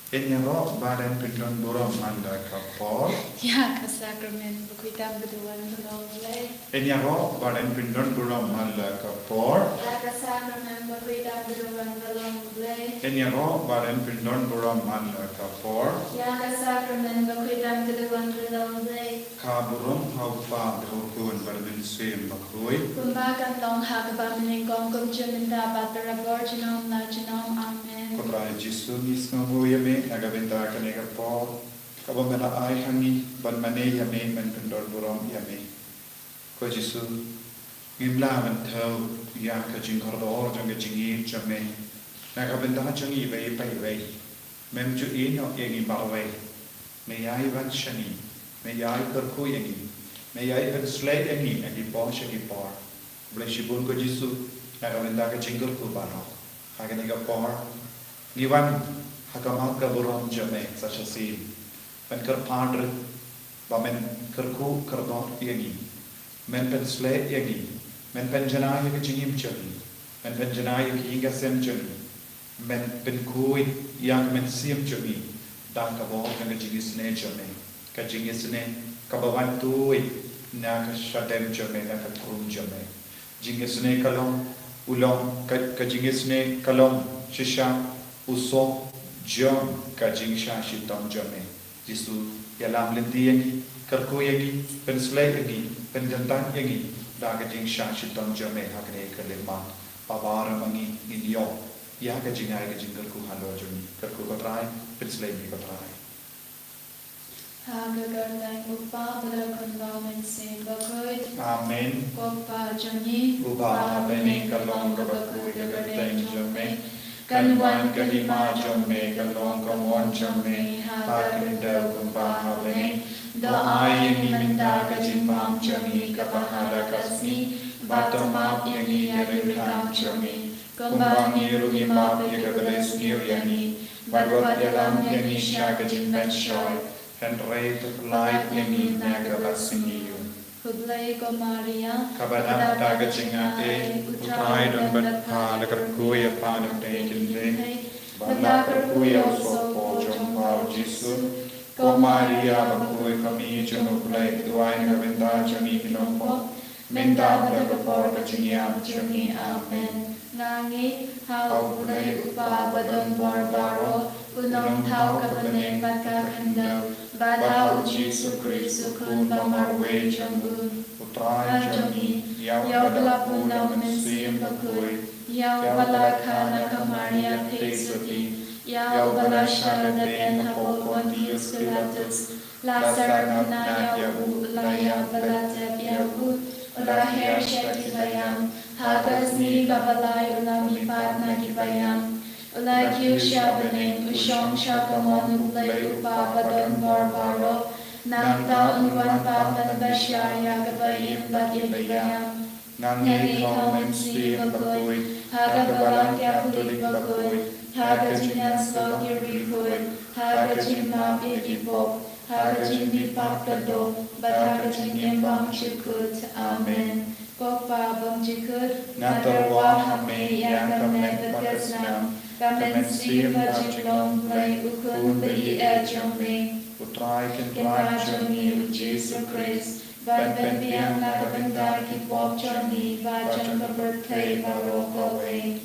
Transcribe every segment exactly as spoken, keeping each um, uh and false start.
Ngin ïaroh ba dang pyndon burom man la ka por. Ïa ka sakramen bakhuid tam ka duwan ka long Blei. Ngin ïaroh ba dang pyndon burom man la ka por. Ïa ka sakramen bakhuid tam ka duwan ka long Blei. Ngin ïaroh ba dang pyndon burom man la ka por. Ïa ka sakramen bakhuid tam ka duwan ka long Blei. Ka burom ha u Kpa bad ha u Khun bad ha u Mynsiem Bakhuid. Kumba kan long ha kaba mynnyngkong, kumjuh mynta bad barabor, junom la junom. Amen. Ko Trai Jisu, ngi sngewnguh ïa me na ka bynta kane ka por kaba me la ai ha ngi ban mane ïa me, ban pyndon burom ïa me. Ko Jisu, ngim lah ban thew ïa ka jingkordor jong ka jingïeit jong me na ka bynta jong ngi iwei pa iwei. Mem ju ïehnoh ïa ngi marwei. Me ïai wan sha ngi, me ïai kyrkhu ïa ngi, me ïai pynshlei ïa ngi na ki por sha ki por. Khublei shibun ko Jisu na ka bynta ka jingkyrkhu baroh. Ha kane ka por ngi wan ha ka mat ka burom jong me sa shisien, ban kyrpad ruh ba men kyrkhu kordor ïa ngi, men pynshlei ïa ngi, men pynjanai ïa ka jingim jong ngi, men pynjanai ïa ka ïing ka sem jong ngi, men pynkhuid ïa ka mynsiem jong ngi da ka bor jong ka jingisynei jong me, ka jingisynei kaba wan tuid na ka shadem jong me, na ka thrun jong me. Jingisynei ka long, u long, ka, ka jingisynei ka long shisha u soh jong ka jingshah shitom jong me. Jisu, ïalam lynti ïa ngi, kyrkhu ïa ngi, pynshlei ïa ngi, pynkyntait ïa ngi da ka jingshah shitom jong me ha kane ka lyndet. Ba baroh ma ngi ngin ïoh ïa ka jingai ka jingkyrkhu halor jong ngi. Kyrkhu ko Trai, pynshlei ïa ngi ko Trai. Ha ka kyrteng u Kpa bad u Khun bad u Mynsiem Bakhuid. Amen. Ko Kpa jong ngi uba ha bneng, ka long kaba khuid ka kyrteng jong me. Kan wan ka hima jong me, kan long ka mon jong me ha ka khyndew kumba ha bneng. To ai ïa ngi mynta ka jingbam jong ngi kaba ha la ka sngi, bad to map ïa ngi ïa ki riewkhang jong ngi, kumba ngi ruh ngi map ïa kiba leh sniew ïa ngi. Bad wat ïalam ïa ngi sha ka jingpynshoi, hynrei to pynlait ïa ngi na kaba sniew. Khublei ko Maria, kaba dap da ka jingai, u Trai u don bad pha, la kyrkhu ïa pha na pdeng ki kynthei, bad la kyrkhu ïa u sohpop jong pha u Jisu. Ko Maria bakhuid, ka Kmie jong u Blei, duwai na ka bynta jong ngi ki nongpop, mynta bad ha ka por ka jingïap jong ngi. Amen. Nga ngeit ha u Blei u Kpa ba don bor baroh, u Nongthaw ka bneng bad ka khyndew, bad ha u Jisu Khrist u Khun ba marwei jong u. U Trai jong ngi, ïa uba la bun na u Mynsiem Bakhuid, ïa uba la kha na ka Maria Theisotti, ïa uba la shah lade hapoh Pontius Pilatus, la sah ngat ngat ïa u, la ïap bad la tep ïa u, u la her sha ki ba ïam, ha ka sngi kaba lai u la mihpat na ki ba ïam, u la kiew sha bneng, u shong sha kamon u Blei u Kpa ba don bor baroh. Nangta un wan pat ban pynshai ïa ki ba im bad ïa ki ba ïam. Nga ngeit ha u Mynsiem Bakhuid, ha ka Balang Katholik bakhuid, ha ka jingïasyllok ki riewkhuid, ha ka jingmap ïa ki pop, ha ka jingmihpat ka doh, bad ha ka jingim bymjukut. Amen. Ko Kpa bymjukut, nga tyrwa ha me ïa ka met bad ka snam, ka mynsiem bad jinglong Blei u Khun ba ïeit jong me, u Trai Kynrad jong ngi u Jisu Khrist, ban pynbiang na ka bynta ki pop jong ngi bad jong ka pyrthei baroh kawei.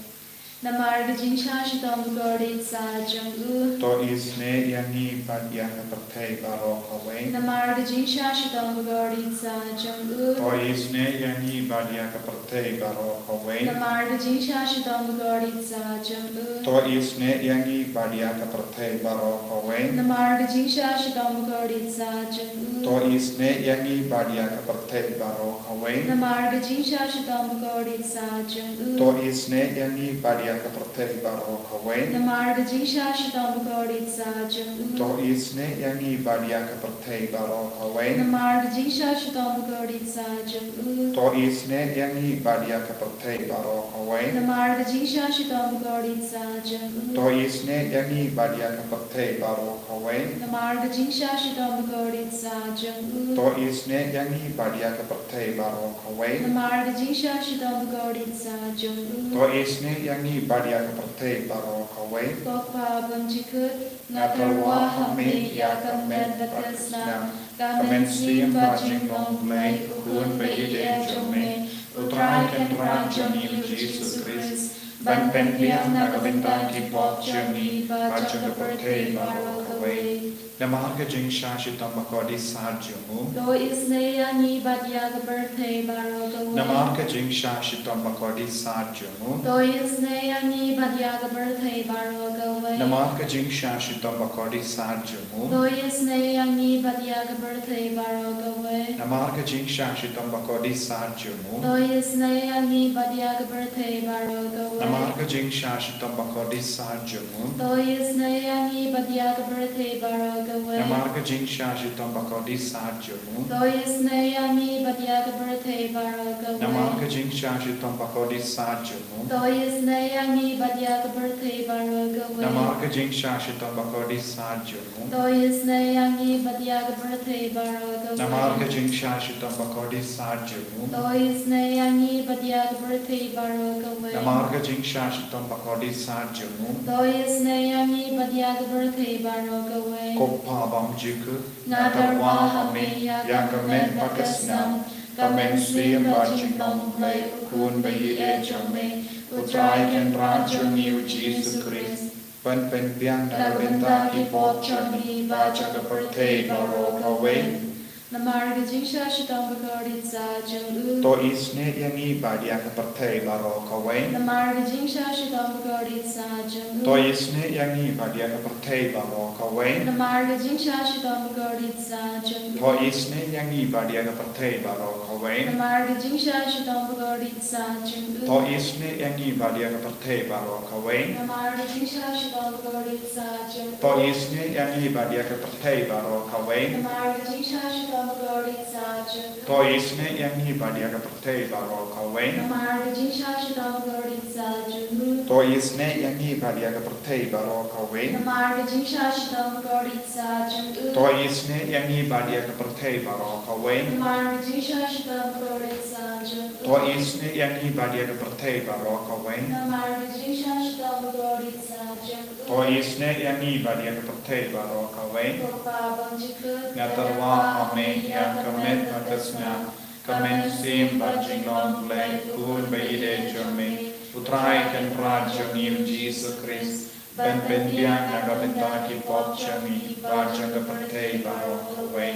Namar ka jingshah shitom bakordit sa jong u. To isynei ïa ngi bad ïa ka pyrthei baroh kawei. Namar ka jingshah shitom bakordit sa jong u. To isynei ïa ngi bad ïa ka pyrthei baroh kawei. Namar ka jingshah shitom bakordit sa jong u. To isynei ïa ngi bad ïa ka pyrthei baroh kawei. Namar ka jingshah shitom bakordit sa jong u. To isynei ïa ngi bad ïa ka pyrthei baroh kawei. Namar ka jingshah shitom bakordit sa jong u. To isynei ïa ngi bad ïa ka pyrthei baroh kawei. Namar ka jingshah shitom bakordit sa jong u. To isynei ïa ngi bad ïa ka pyrthei baroh kawei. Namar ka jingshah shitom bakordit sa jong u. To isynei ïa ngi bad ïa ka pyrthei baroh kawei. Namar ka jingshah shitom bakordit sa jong u. To isynei ïa ngi bad ïa ka pyrthei baroh kawei. Namar ka jingshah shitom bakordit sa jong u. To isynei ïa ngi bad ïa ka pyrthei baroh kawei. Namar ka jingshah shitom bakordit sa jong u. To isynei ïa ngi bad ïa ka pyrthei baroh kawei. Ko Kpa bymjukut, nga tyrwa ha me ïa ka met bad ka snam, ka mynsiem bad jinglong Blei u Khun ba ïeit jong me, U Trai Kynrad jong ngi U Jisu Khrist, ban pynbiang na ka bynta ki pop jong ngi bad jong ka pyrthei baroh kawei. Namar ka jingshah shitom ba kordit sat jong u, to isynei ïa ngi bad ïa ka pyrthei baroh kawei. Namar ka jingshah shitom ba kordit sat jong u, to isynei ïa ngi bad ïa ka pyrthei baroh kawei. Namar ka jingshah shitom ba kordit sat jong u, to isynei ïa ngi bad ïa ka pyrthei baroh kawei. Namar ka jingshah shitom ba kordit sat jong u, to isynei ïa ngi bad ïa ka pyrthei baroh kawei. Namar ka jingshah shitom ba kordit sat jong u, to isynei ïa ngi bad ïa ka pyrthei baroh kawei. Namar ka jingshah shitom ba kordit sat jong u, to isynei ïa ngi bad ïa ka pyrthei baroh kawei. Namar ka jingshah shitom ba kordit sat jong u, to isynei ïa ngi bad ïa ka pyrthei baroh kawei. Namar ka jingshah shitom ba kordit sat jong u, to isynei ïa ngi bad ïa ka pyrthei baroh kawei. Namar ka jingshah shitom ba kordit sat jong u, to isynei ïa ngi bad ïa ka pyrthei baroh kawei. Namar ka jingshah shitom ba kordit sat jong u, to isynei ïa ngi bad ïa ka pyrthei baroh kawei. Ko Kpa bymjukut, nga tyrwa ha me ïa ka met bad ka snam, ka mynsiem bad jinglong Blei u Khun ba ïeit jong me, U Trai Kynrad jong ngi U Jisu Khrist, ban pynbiang na ka bynta ki pop jong ngi bad jong ka pyrthei baroh kawei. Namar ka jingshah shitom ba kordit sat jong u, to isynei ïa ngi bad ïa ka pyrthei baroh kawei. Namar ka jingshah shitom ba kordit sat jong u, to isynei ïa ngi bad ïa ka pyrthei baroh kawei. Namar ka jingshah shitom ba kordit sat jong u, to isynei ïa ngi bad ïa ka pyrthei baroh kawei. Namar ka jingshah shitom ba kordit sat jong u, to isynei ïa ngi bad ïa ka pyrthei baroh kawei. Namar ka jingshah shitom ba kordit sat jong u, to isynei ïa ngi bad ïa ka pyrthei baroh kawei. Namar ka jingshah shitom ba kordit sat jong u, to isynei ïa ngi bad ïa ka pyrthei baroh kawei. Namar ka jingshah shitom ba kordit sat jong u, to isynei ïa ngi bad ïa ka pyrthei baroh kawei. Namar ka jingshah shitom ba kordit sat jong u, to isynei ïa ngi bad ïa ka pyrthei baroh kawei. Namar ka jingshah shitom ba kordit sat jong u, to isynei ïa ngi bad ïa ka pyrthei baroh kawei. Namar ka jingshah shitom ba kordit sat jong u, to isynei ïa ngi bad ïa ka pyrthei baroh kawei. Ko Kpa bymjukut, nga tyrwa ha me ïa ka met bad ka snam, ka mynsiem bad jinglong Blei u Khun ba ïeit jong me, U Trai Kynrad jong ngi U Jisu Khrist, ban pynbiang na ka bynta ki pop jong ngi bad jong ka pyrthei baroh kawei.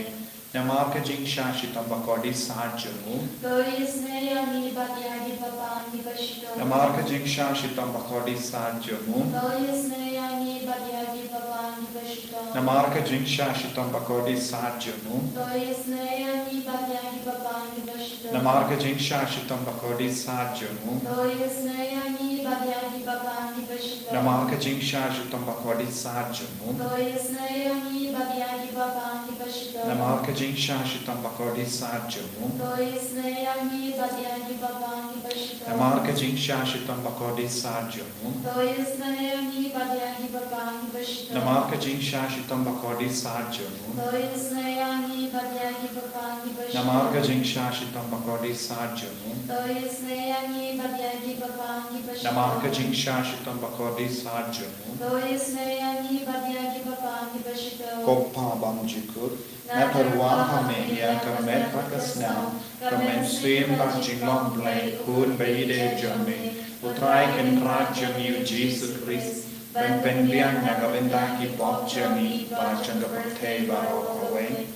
Namar ka jingshah shitom ba kordit sat jong u, to isynei ïa ngi bad ïa ki bapang ki bashitom. Namar ka jingshah shitom ba kordit sat jong u, to isynei ïa ngi bad ïa ki bapang ki bashitom. Namar ka jingshah shitom ba kordit sat jong u, to isynei ïa ngi bad ïa ki bapang ki bashitom. Namar ka jingshah shitom ba kordit sat jong u, to isynei ïa ngi bad ïa ki bapang ki bashitom. Namar ka jingshah shitom ba kordit sat jong u, to isynei ïa ngi bad ïa ki bapang ki bashitom. Namar ka jingshah shitom ba kordit sat jong u, to isynei ïa ngi bad ïa ki bapang ki bashitom. Namar ka jingshah shitom ba kordit sat jong u, to isynei ïa ngi bad ïa ki bapang ki bashitom. Namar ka jingshah shitom ba kordit sat jong u, to isynei ïa ngi bad ïa ki bapang ki bashitom. Namar ka jingshah shitom ba kordit sat jong u, to isynei ïa ngi bad ïa ki bapang ki bashitom. Namar ka jingshah shitom ba kordit sat jong u, to isynei ïa ngi bad ïa ki bapang ki bashitom. Ko Kpa bymjukut, nga tyrwa ha me ïa ka met bad ka snam, ka mynsiem bad jinglong Blei u Khun ba ïeit jong me, U Trai Kynrad jong ngi U Jisu Khrist, ban pynbiang na ka bynta ki pop jong ngi bad jong ka pyrthei baroh kawei.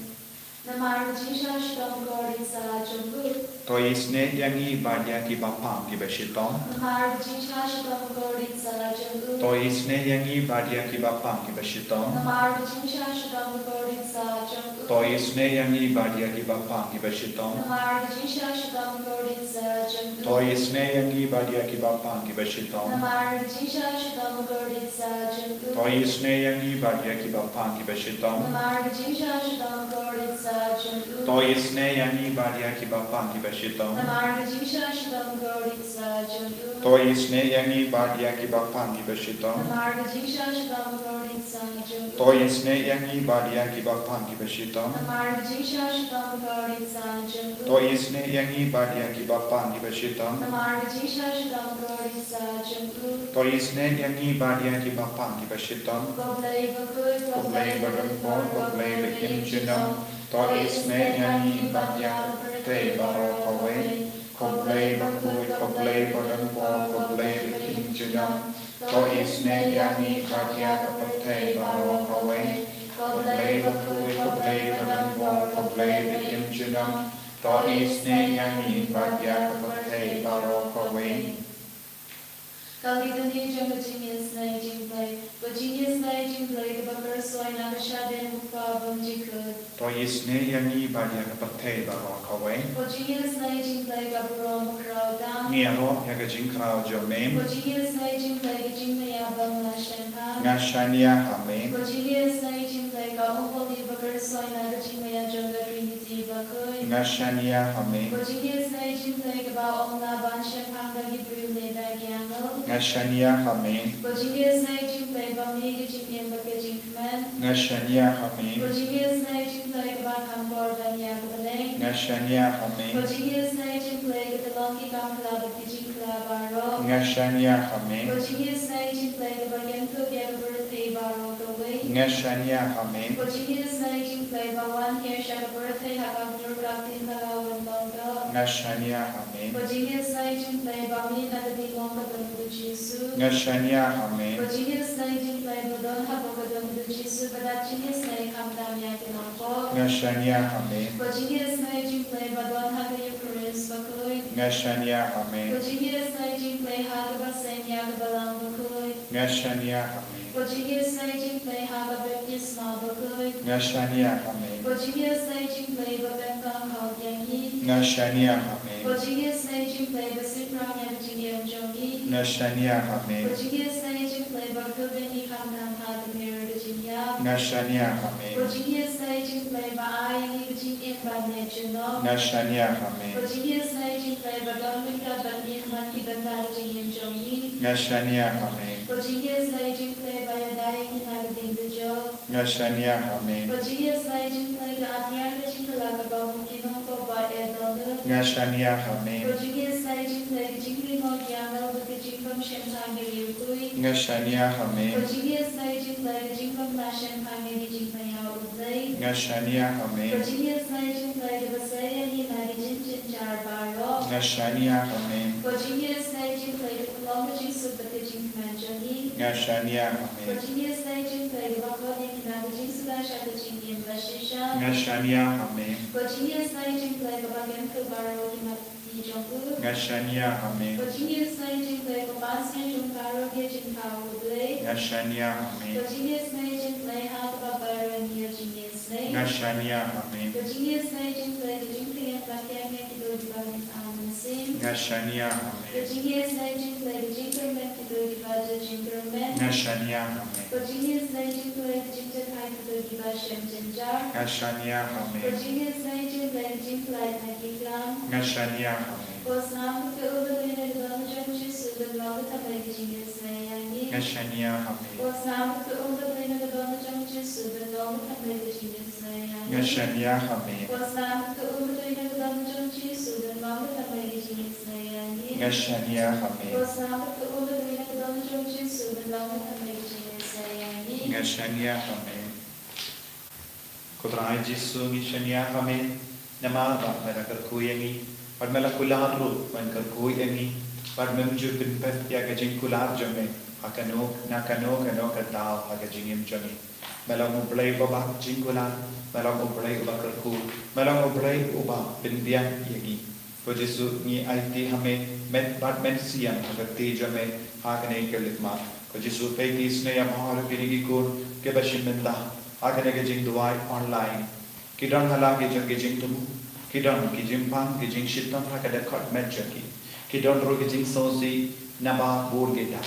Namar ka jingshah shitom ba kordit sat jong u, to isynei ïa ngi bad ïa ki bapang ki bashitom. Namar ka jingshah shitom ba kordit sat jong u, to isynei ïa ngi bad ïa ki bapang ki bashitom. Namar ka jingshah shitom ba kordit sat jong u, to isynei ïa ngi bad ïa ki bapang ki bashitom. Namar ka jingshah shitom ba kordit sat jong u, to isynei ïa ngi bad ïa ki bapang ki bashitom. Namar ka jingshah shitom ba kordit sat jong u, to isynei ïa ngi bad ïa ki bapang ki bashitom. Namar ka jingshah shitom ba kordit sat jong u, to To isynei ïa ngi bad ïa kiba pang kiba shitom. Namar ka jingshah shitom ka rit sa jong u. To isynei ïa ngi bad ïa kiba pang kiba shitom. Namar ka jingshah shitom ka rit sa jong u. To isynei ïa ngi bad ïa kiba pang kiba shitom. Namar ka jingshah shitom ka rit sa jong u. To isynei ïa ngi bad ïa kiba pang kiba shitom. Namar ka jingshah shitom ka rit sa jong u. To isynei ïa ngi bad ïa kiba pang kiba shitom. Ko Blei bakhuid, ko Blei badonbor, ko Blei ba im junom. To isynei ïa ngi bad ïa ka pyrthei baroh kawei. Ko Blei bakhuid, ko Blei badonbor, ko Blei ba im junom. To isynei ïa ngi bad ïa ka pyrthei baroh kawei. Ko Blei bakhuid, ko Blei badonbor, ko Blei ba im junom. To isynei ïa ngi bad ïa ka pyrthei baroh kawei. Ka lynti jong ka jingisynei jong U Blei. Ka jingisynei jong U Blei kaba kyrsoi na ka shadien U Kpa bymjukut. To isynei ïa ngi bad ïa ka pyrthei baroh kawei. Ka jingisynei jong U Blei ka burom bakhraw tam. Ngi ïaroh ïa ka jingkhraw jong me. Ka jingisynei jong U Blei ka jingmaïa bym lah shemphang. Nga shaniah ha me. Ka jingisynei jong U Blei ka umphniang ba kyrsoi na ka jingmaïa jong ka Trinity bakhuid. Nga shaniah ha me. Ka jingisynei jong U Blei kaba ym lah ban shemphang da ki briew ne da ki angel. Nga shaniah ha me. Ka jingisynei jong U Blei ba mih ka jingim bad ka jingkmen. Nga shaniah ha me. Ka jingisynei jong U Blei kaba kham bor ban ïa ka bneng. Nga shaniah ha me. Ka jingisynei jong U Blei ka tyllong ki kam khla bad ki jingkhla baroh. Nga shaniah ha me. Ka jingisynei jong U Blei kaba kyntuh ïa ka pyrthei baroh kawei. Nga shaniah ha me. Ka jingisynei jong U Blei ba wan hiar sha ka pyrthei ha ka dur ka ktien ka la wan long ka. Nga shaniah ha me. Ka jingisynei jong U Blei ba mih na ka dieng mong ka don u Jisu. Nga shaniah ha me. Ka jingisynei jong U Blei ba don hapoh ka don u Jisu ba dat jingisynei khamtam ïa ki nongpop. Nga shaniah ha me. Ka jingisynei jong U Blei ba don ha ka Eukharist bakhuid. Nga shaniah ha me. Ka jingisynei jong U Blei ha kaba seng ïa ka balang bakhuid. Nga shaniah ha me. Ka jingisynei jong U Blei ha ka baptisma bakhuid. Nga shaniah ha me. Ka jingisynei jong U Blei ba pynpang ha u ïa ngi. Nga shaniah ha me. Ka jingisynei jong U Blei ba synran ïa ka jingim jong ngi. Nga shaniah ha me. Ka jingisynei jong U Blei ba kyrkhu ïa ngi khamtam ha ka mir ka jingïap. Nga shaniah ha me. Ka jingisynei jong U Blei ba ai ïa ngi ka jingim ban leit junom. Nga shaniah ha me. Ka jingisynei jong U Blei ba don ryngkat bad ngi man ki bynta ka jingim jong ngi. Nga shaniah ha me. Ka jingisynei jong U Blei ba ïada ïa ngi na ka diengdujok. Nga shaniah ha me. Ka jingisynei jong U Blei ka ap ïa ka jingkylla kaba mut ki nongpop ba ïeit dohnud. Nga shaniah ha me. Ka jingisynei jong U Blei ka jingmih noh ki angel bad ka jingbym shemphang ïa riewkhuid. Nga shaniah ha me. Ka jingisynei jong U Blei ka jingbym lah shemphang ïa ka jingmaïa U Blei. Nga shaniah ha me. Ka jingisynei jong U Blei kaba sei ïa ngi na ki jingjynjar baroh. Nga shaniah ha me. Ka jingisynei jong U Blei kaba long ka jingsuk bad ka jingkmen jong ngi. Nga shaniah ha me. Ka jingisynei jong U Blei kaba khot ïa ngi na ka jingsuda sha ka jingim ba shisha. Nga shaniah ha me. Ka jingisynei jong U Blei kaba kyntu baroh ki mat ki jong u. Nga shaniah ha me. Ka jingisynei jong U Blei kaba sngewthuh baroh ki jingthaw U Blei. Nga shaniah ha me. Ka jingisynei jong U Blei ha kaba baroh ngi ïa jingïasynei. Nga shaniah ha me. Ka jingisynei jong U Blei ka jingpynïap ba kem ïa kito kiba mih ar mynsiem. Nga shaniah ha me. Ka jingisynei jong U Blei ka jingkyrmen kito kiba ju jingkyrmen. Nga shaniah ha me. Ka jingisynei jong U Blei ka jingjahthait kito kiba shem jynjar. Nga shaniah ha me. Ka jingisynei jong U Blei ka jingpyllait na ki klam. Nga shaniah ha me. Ko Snam Bakhuid uba dei na ka dohnud jong u Jisu, pynlong ka thymmei ka jingisynei ïa ngi. Nga shaniah ha me. Ko Snam Bakhuid uba dei na ka dohnud jong u Jisu, pynlong ka thymmei ka jingisynei ïa ngi. Nga shaniah ha me. Ko Snam Bakhuid uba dei na ka dohnud jong u Jisu, pynlong ka thymmei ka jingisynei ïa ngi. Nga shaniah ha me. Ko Snam Bakhuid uba dei na ka dohnud jong u Jisu, pynlong ka thymmei ka jingisynei ïa ngi. Nga shaniah ha me. Ko Trai Jisu, ngi shaniah ha me, namar ba me la kyrkhu ïa ngi, bad me la kular ruh ban kyrkhu ïa ngi, bad mem ju pynpep ïa ka jingkular jong me ha kano na kano kano ka daw ha ka jingim jong ngi. Me long U Blei uba bat jingkular, me long U Blei uba kyrkhu, me long U Blei uba pynbiang ïa ngi. Ko Jisu, ngi aiti ha me met bad mynsiem ha ka kti jong me ha kane ka lykmar. Ko Jisu, peit ki isynei ïa baroh phi ki khun kiba shim bynta ha kane ka jingduwai online. Ki don ha la ki jong ki jingthmu, ki don ki jingpang ki jingshitom ha ka dkhot met jong ki. Ki don ruh ki jingsngewsih namar bun ki daw.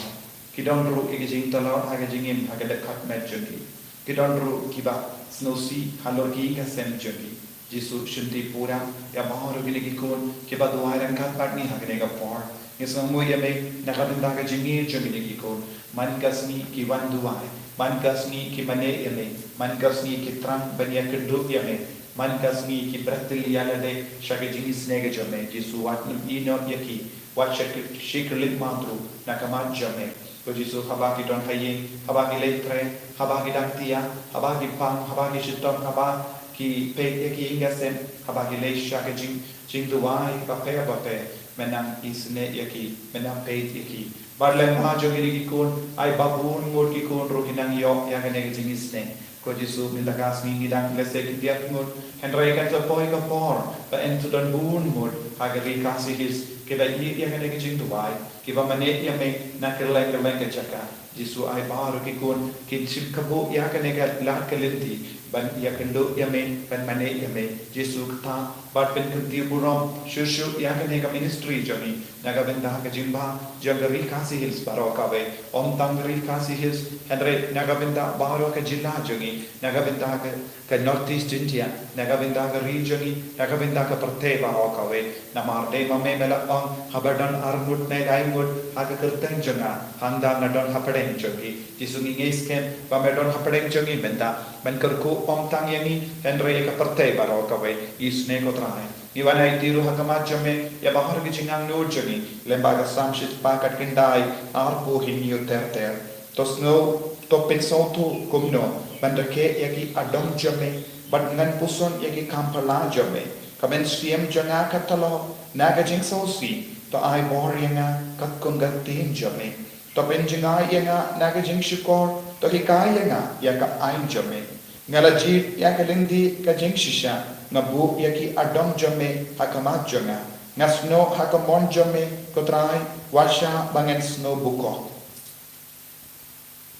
Ki don ruh ki jingtlot ha ka jingim ha ka dkhot met jong ki. Ki don ruh kiba sngewsih halor ki ïing ki sem jong ki. Jisu shim ti pura ïa baroh kine ki khun kiba duwai ryngkat bad ngi ha kane ka por. Ngi sngewnguh ïa me na ka bynta ka jingïeit jong kine ki khun. Man ka sngi ki wan duwai, man ka sngi ki mane ïa me, man ka sngi ki thrang ban ïakynduh ïa me, man ka sngi ki bret ïa lade sha ka jingisynei ka jong me. Jisu wat nym ïehnoh ïa ki, wat shakri shakri lynti ruh na ka mat jong me. Ko Jisu, haba ki don ha ïing, haba ki leit trei, haba ki dang tia, haba ki pang, haba ki shitom, haba ki peit ïa ki ïing ki sem, haba ki leit sha ka jing jingduwai bapher bapher, me nang isynei ïa ki, me nang peit ïa ki. Bad lem ha jong kine ki khun, ai ba bun ngut ki khun ruh ki nang ïoh ïa kane ka jingisynei. Ko Jisu, mynta ka sngi ngi dang lehse ki tiar ngut, hynrei kan sa poi ka por ba yn sa don bun ngut ha ka Ri Khasi Hills kiba ïeit ïa kane ka jingduwai, kiba mane ïa me na kylleng kylleng ka jaka. Jisu, ai baroh ki khun kin shim kabu ïa kane ka lad ka lynti ban ïakynduh ïa me, ban mane ïa me. Jisu, kata bad pynkyntiew burom shuh shuh ïa kane ka ministry jong ngi na ka bynta ka jingbha jong ka Ri Khasi Hills baroh kawei. Ym tang ka Ri Khasi Hills, hynrei na ka bynta baroh ka jylla jong ngi, na ka bynta ka, ka North East India, na ka bynta ka ri jong ngi, na ka bynta ka pyrthei baroh kawei. Namar dei ma me me la ong, haba don arngut ne laingut ha ka kyrteng jong nga, hangta nga don hapdeng jong ki. Jisu, ngi ngeit skhem ba me don hapdeng jong ngi mynta, men kyrkhu ym tang ïa ngi hynrei ïa ka pyrthei baroh kawei. Isynei ko Trai. Ngi wan aiti ruh ha khmat jong me ïa baroh ki jingangnud jong ngi, lyngba ka Salm shispah khatkhyndai, arphew hynñiew ter ter. To sngew, to pynsngewthuh kumno ban rakhe ïa ki adong jong me, bad ngan puson ïa ki kam phylla jong me. Ka mynsiem jong nga ka tlot na ka jingsngewsih, to ai bor ïa nga katkum ka ktien jong me. To pynjngai ïa nga na ka jingshukor, to hikai ïa nga ïa ka aiñ jong me. Nga la jied ïa ka lynti ka jingshisha, nga buh ïa ki adong jong me ha khmat jong nga. Nga snoh ha ka mon jong me, ko Trai, wat shah ba ngan sngew bukoh.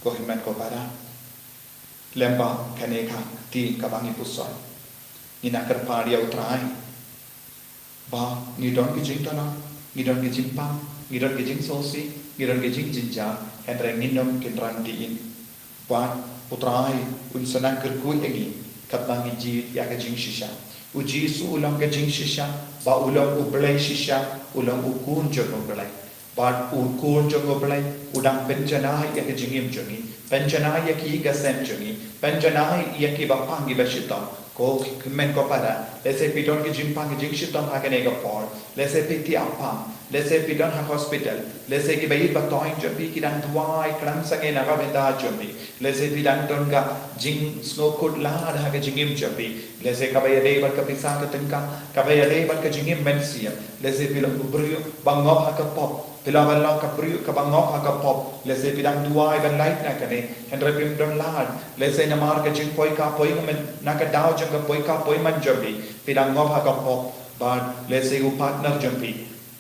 Ko hynmen ko para, lyngba kane ka ktien kaba ngi puson, ngi nang kyrpad ïa u Trai ba ngi don ki jingtynrai, ngi don ki jingpang, ngi don ki jingsngewsih, ngi don ki jingjynjar, hynrei ngin ym kynran dien. Bad u Trai un sa nang kyrkhu ïa ngi katba ngi jied ïa ka jingshisha. U Jisu u long ka jingshisha, ba u long U Blei shisha, u long u Khun jong U Blei. Bad u Khun jong U Blei u dang pynjanai ïa ka jingim jong ngi, pynjanai ïa ki ïing ki sem jong ngi, pynjanai ïa kiba pang kiba shitom. Ko hynmen ko para, lehse phi don ki jingpang ki jingshitom ha kane ka por, lehse phi tiap pang, lehse phi don ha hospital, lehse kiba ïeit ba thoh jong phi ki dang duwai khlem sangeh na ka bynta jong phi, lehse phi dang don ka jingsngewkhuslai ha ka jingim jong phi, lehse kaba ïadei bad ka pisa ka tyngka, kaba ïadei bad ka jingim mynsiem, lehse phi long u briew ba ngop ha ka pop, phi lah ban long ka briew kaba ngop ha ka pop, lehse phi dang duwai ban lait na kane, hynrei phim don lad, lehse namar ka jingpoi ka poi man, na ka daw jong ka poi ka poi man jong phi, phi dang ngop ha ka pop, bad lehse u partner jong phi,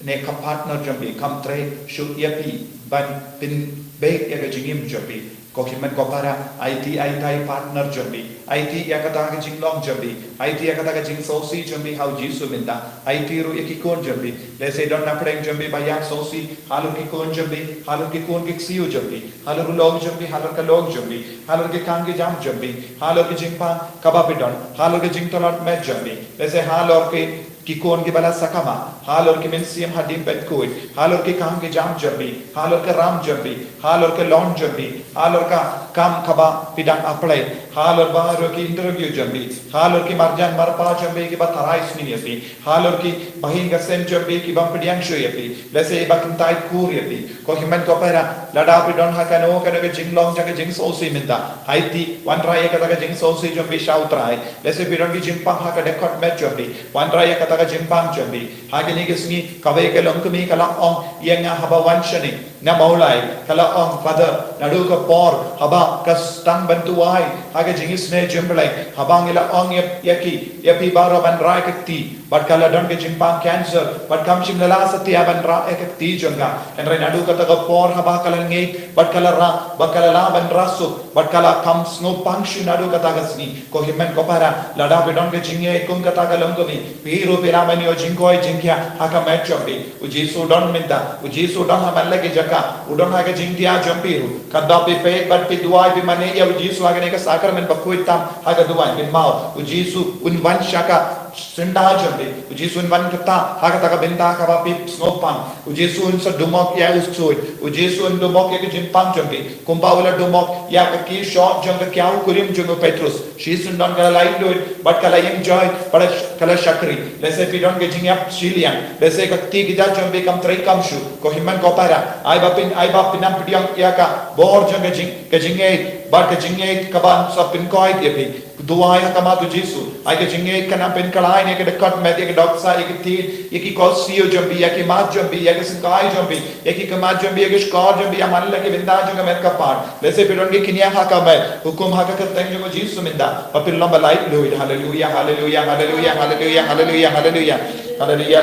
ne ka partner jong phi kam trei shuh ïa phi ban pynbeit ïa ka jingim jong phi. Ko hynmen ko para, aiti, aiti ïa i partner jong phi, aiti ïa kata ka jinglong jong phi, aiti ïa kata ka jingsngewsih jong phi ha u Jisu mynta, aiti ruh ïa ki khun jong phi. Lehse don na pdeng jong phi ba ïa sngewsih halor ki khun jong phi, halor ki khun ki ksiew jong phi, halor u long jong phi, halor ka long jong phi, halor ki kam ki jam jong phi, halor ki jingpang kaba phi don, halor ki jingtlot met jong phi, lehse halor ki ki khun kiba la sakma, halor ki mynsiem hadien ban khuid, halor ki kam ki jam jong phi, halor ka ram jong phi, halor ka lon jong phi, halor ka kam kaba phi dang apply, halor baroh ki interview jong phi, halor ki marjan marpa jong phi kiba tharai sniew ïa phi, halor ki bahaïing bahasem jong phi kiba pdiang shuh ïa phi, lehse ba kyntait kur ïa phi. Ko hynmen ko para, lada phi don ha kano kano ka jinglong jong ka jingsngewsih mynta, aiti, wanrah ïa kata ka jingsngewsih jong phi sha u Trai. Lehse phi don ki jingpang ha ka dkhot met jong phi, wanrah ïa kata ka jingpang jong phi. Ha kine ki sngi kawei ka longkmie ka la ong ïa nga haba wan shane na Mawlai, ka la ong, Father, naduh ka por haba ka sdang ban duwai ha ka jingisynei jong U Blei, haba ngi la ong ïa, ïa ki, ïa phi baroh ban rah ïa ka kti, bad ka la don ka jingpang cancer, bad kam shym la lah satia ban rah ïa ka kti jong ka. Hynrei naduh kata ka por haba ka la ngeit, bad ka la rah, bad ka la lah ban rah suk, bad ka la kham sngewpang shuh naduh kata ka sngi. Ko hynmen ko para, lada phi don ka jingïeit kum kata ka longkmie, phi ruh phi lah ban ïoh jingkoit jingkhiah ha ka met jong phi. U Jisu u don mynta, u Jisu u don ha man la ki jaka, u don ha ka jingthiah jong phi ruh. Katba phi peit bad phi duwai, phi mane ïa u Jisu ha kane ka sakramen bakhuid tam ha ka duwai, kynmaw, u Jisu un wan sha ka syndah jong phi. U Jisu un wan kata ha kata ka bynta kaba phi sngewpang. U Jisu un sa dumok ïa u suit. U Jisu un dumok ïa ka jingpang jong phi. Kumba u la dumok ïa ka ki shoh jong ka kiaw kurim jong u Petrus. Shi syndon ka la laitluid bad ka la ïeng joi bad ka la shakri. Lehse phi don ka jingïap shiliang. Lehse ka kti kjat jong phi kam trei kam shuh. Ko hynmen ko para, ai ba phin, ai ba phin nang pdiang ïa ka bor jong ka jing, ka jingngeit bad ka jingngeit kaba sa pynkhuid ïa phi. Duwai ha khmat u Jisu. Ai ka jingngeit kan nang pynkylla ïa ka dkhot met, ïa ka dohkha, ïa ka ktien, ïa ki koit siew jong phi, ïa ki mat jong phi, ïa ka syngkai jong phi, ïa ki khmat jong phi, ïa ka shkor jong phi, ïa man la ki bynta jong ka met ka phad. Lehse phi don ki kñia ha ka met. Hukum ha ka kyrteng jong u Jisu mynta ba phin long ba laitluid. Haleluya, haleluya, haleluya, haleluya, haleluya, haleluya. Haleluya.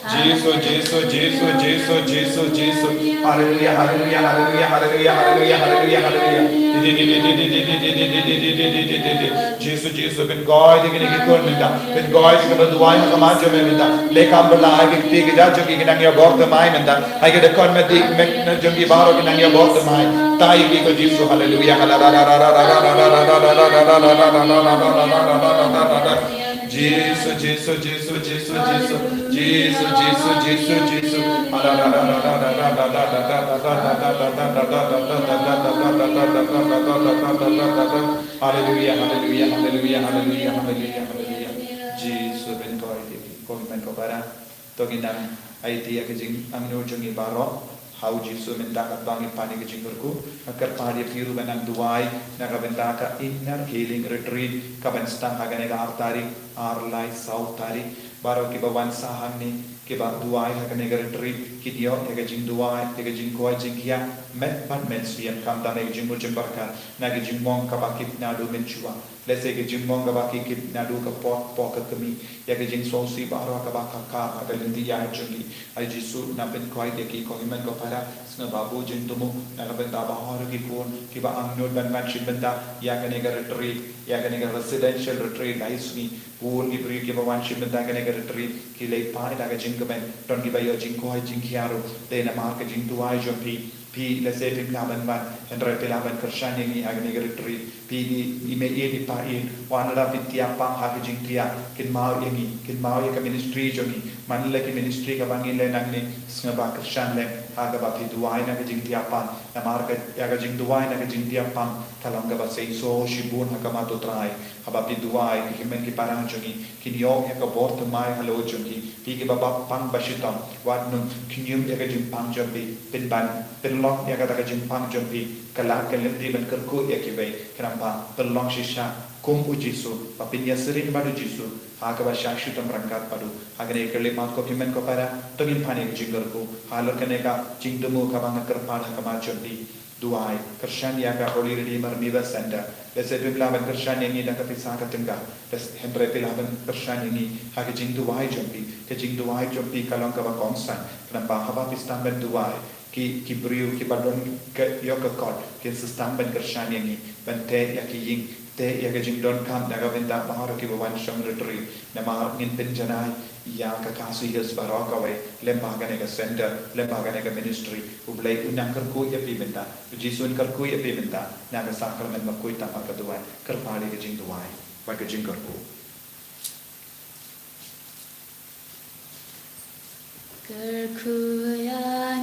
Jisu, Jisu, Jisu, Jisu, Jisu, Jisu. Haleluya, haleluya, haleluya, haleluya, haleluya, haleluya, haleluya. Jisu, Jisu, pynkylla ïa kine ki khun mynta. Pynkylla ïa kaba duwai ha khmat jong me mynta. Leh kam ba la ha ki kti ki jait jong ki, ki nang ïa bor thymmai mynta. Ha ki dkhot met, met jong ki baroh ki nang ïa bor thymmai. Tei ïa ki ko Jisu, haleluya. Jisu, Jisu, Jisu, Jisu, Jisu. Jisu, Jisu, Jisu, Jisu, Jisu. Haleluya, haleluya, haleluya, haleluya, haleluya, haleluya. Jisu, pynkylla ïa ki, ko hynmen ko para. To ngin nang aiti ïa ka jingangnud jong ngi baroh ha u Jisu mynta katba ngi pan ïa ka jingkyrkhu. Nga kyrpad ïa phi ruh ban nang duwai na ka bynta ka inner healing retreat kaban sdang ha kane ka ar tarik, ar, lai, saw tarik. Baroh kiba wan sah hangne kiba duwai ha kane ka retreat kin ïoh ïa ka jingduwai, ïa ka jingkhuid jingkhiah met bad mynsiem, khamtam ïa ka jingmut jingpyrkhat na ka jingmong kaba kit naduh mynshuwa. Lehse ka jingmong kaba ki kit naduh ka por, por ka kmie. Ïa ka jingsngewsih baroh kaba ka kha ha ka lynti ïaid jong ki. Ai Jisu, nang pynkhuid ïa ki, ko hynmen ko para. Sngewbha buh jingthmu na ka bynta baroh ki khun kiba angnud ban wan shim bynta ïa kane ka retreat, ïa kane ka residential retreat lai sngi. Bun ki briew kiba wan shim bynta kane ka retreat ki leit phai da ka jingkmen, don kiba ïoh jingkhuid jingkhiah ruh. Dei namar ka jingduwai jong phi. Phi lehse phim lah ban wan, hynrei phi lah ban kyrshan ïa ngi ha kane ka retreat. Phi, i, i mei ïeit i pa ïeit, wat la phi thiah pang ha ka jingthiah, kynmaw ïa ngi, kynmaw ïa ka ministry jong ngi. Man la ki ministry kaba ngi leh nangne, sngewbha kyrshan lem ha kaba phi duwai na ka jingthiah pang. Namar ka, ïa ka jingduwai na ka jingthiah pang ka long kaba seisoh shibun ha khmat u Trai. Haba phi duwai, ki hynmen ki para jong ngi kin ïoh ïa ka bor thymmai halor jong ki. Phi kiba pang ba shitom, wat nym khñium ïa ka jingpang jong phi. Pynban pynlong ïa kata ka jingpang jong phi ka lad ka lynti ban kyrkhu ïa kiwei. Khnang ba pynlong shisha kum u Jisu, ba phin ïasyrïn bad u Jisu ha kaba shah shitom ryngkat bad u. Ha kane ka khyllipmat, ko hynmen ko para, to ngin pan ïa ka jingkyrkhu halor kane ka jingthmu kaba nga kyrpad ha khmat jong phi. Duwai, kyrshan ïa ka Holy Redeemer Mivah Center. Lehse phim lah ban kyrshan ïa ngi da ka pisa ka tyngka, lehse, hynrei phi lah ban kyrshan ïa ngi ha ka jingduwai jong phi. Ka jingduwai jong phi ka long kaba kongsan. Khnang ba haba phi sdang ban duwai, ki, ki briew kiba don ka, ïoh ka kot kin sa sdang ban kyrshan ïa ngi, ban teh ïa ki ïing, teh ïa ka jingdonkam na ka bynta baroh kiba wan shong retreat. Namar ngin pynjanai ïa ka Khasi Hills baroh kawei, lem bad kane ka center, lem bad kane ka ministry. U Blei un nang kyrkhu ïa phi mynta, u Jisu un kyrkhu ïa phi mynta na ka sakramen bakhuid tang bad ka duwai. Kyrpad ïa ka jingduwai bad ka jingkyrkhu. Kyrkhu ïa